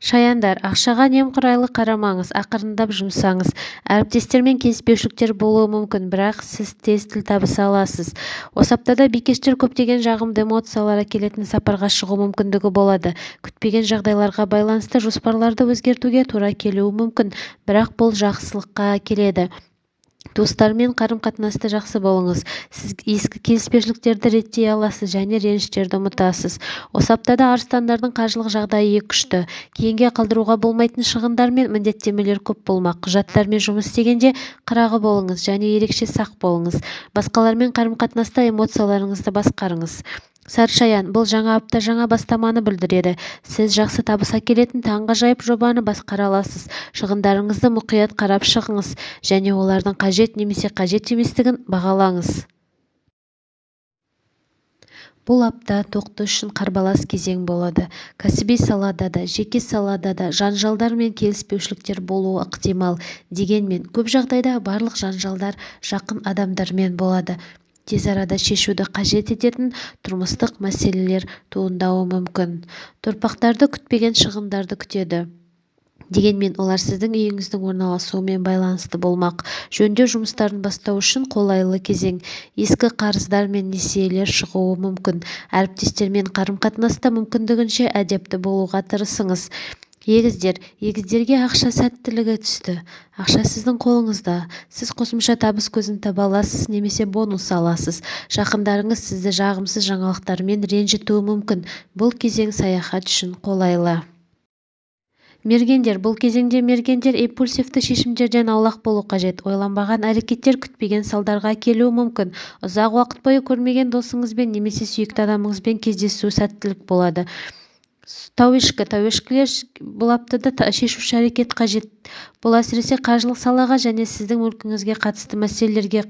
Шаяндар, ақшаға немқұрайлы қарамаңыз, ақырындап жұмсаңыз. Әріптестермен келіспеушіліктер болуы мүмкін, бірақ сіз тез тіл табыса аласыз. Осы аптада бикештер көптеген жағымды эмоциялар әкелетін сапарға шығу мүмкіндігі болады. Күтпеген жағдайларға байланысты жоспарларды өзгертуге тура келуі мүмкін, бірақ бұл жақсылыққа әкеледі. Туыстармен қарым-қатынаста жақсы болыңыз. Сіз ескі келіспеушіліктерді реттей аласыз және реніштерді ұмытасыз. Осы аптада арыстандардың қаржылық жағдайы күшті. Кейінге қалдыруға болмайтын шығындар мен міндеттемелер көп болмақ. Құжаттармен жұмыс істегенде қырағы болыңыз және ерекше сақ болыңыз. Басқалармен қарым-қатынаста эмоцияларыңызды басқарыңыз. Сарышаян, бұл жаңа апта жаңа бастаманы білдіреді. Сіз жақсы табыс әкелетін таңғажайып жобаны басқара аласыз. Шығындарыңызды мұқият қарап шығыңыз және олардың қажет немесе қажет еместігін бағалаңыз. Бұл апта тоқты үшін қарбалас кезең болады. Кәсіби салада да, жеке салада да жанжалдар мен келіспеушіліктер болуы ықтимал. Дегенмен, көп жағдайда барлық жанжалдар жақын адамдармен болады. Тез арада шешуді қажет ететін тұрмыстық мәселелер туындауы мүмкін. Торпақтарды күтпеген шығындарды күтеді. Дегенмен, олар сіздің үйіңіздің орналасуымен байланысты болмақ. Жөндеу жұмыстарын бастау үшін қолайлы кезең. Ескі қарыздар мен несиелер шығуы мүмкін. Әріптестермен қарым-қатынаста мүмкіндігінше әдепті болуға тырысыңыз. Егіздер, егіздерге ақша сәттілігі түсті. Ақша сіздің қолыңызда. Сіз қосымша табыс көзін таба аласыз немесе бонус аласыз. Жақындарыңыз сізді жағымсыз жаңалықтармен ренжітуі мүмкін. Бұл кезең саяхат үшін қолайлы. Мергендер, бұл кезеңде мергендер импульсивті шешімдерден аулақ болу қажет. Ойланбаған әрекеттер күтпеген салдарға әкелуі мүмкін. Ұзақ уақыт бойы көрмеген досыңызбен немесе сүйікті адамыңызбен кездесу сәттілік болады. Тауешкі, тауешкілер бұл аптада шешуші әрекет қажет. Бұл әсіресе қаржылық салаға және сіздің мүлкіңізге қатысты мәселелерге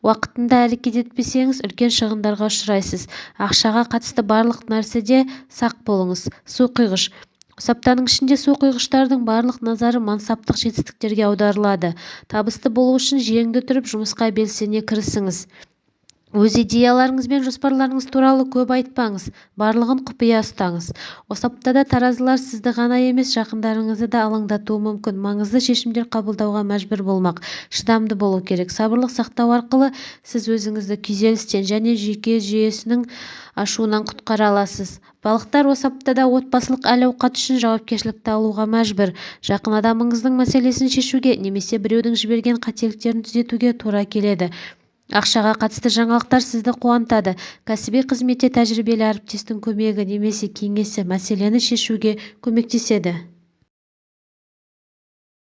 уақытында әрекет етпесеңіз, үлкен шығындарға ұшырайсыз. Ақшаға қатысты барлық нәрседе сақ болыңыз. Су құйғыш. Осы аптаның ішінде су құйғыштардың барлық назары мансаптық жетістіктерге аударылады. Табысты болу үшін жеңді түріп жұмысқа белсене кірісіңіз. Өз идеяларыңыз бен жоспарларыңыз туралы көп айтпаңыз, барлығын құпия ұстаңыз. Осы аптада таразылар сізді ғана емес, жақындарыңызды да алаңдатуы мүмкін. Маңызды шешімдер қабылдауға мәжбүр болмақ. Шыдамды болу керек. Сабырлық сақтау арқылы сіз өзіңізді күйзелістен және жүйке жүйесінің ашуынан құтқара аласыз. Балықтар осы аптада отбасылық әл-ауқат үшін жауапкершілікті алуға мәжбүр. Жақын адамыңыздың мәселесін шешуге немесе біреудің жіберген қателіктерін түзетуге тура келеді. Ақшаға қатысты жаңалықтар сізді қуантады. Кәсіби қызметте тәжірибелі әріптестің көмегі немесе кеңесі мәселені шешуге көмектеседі.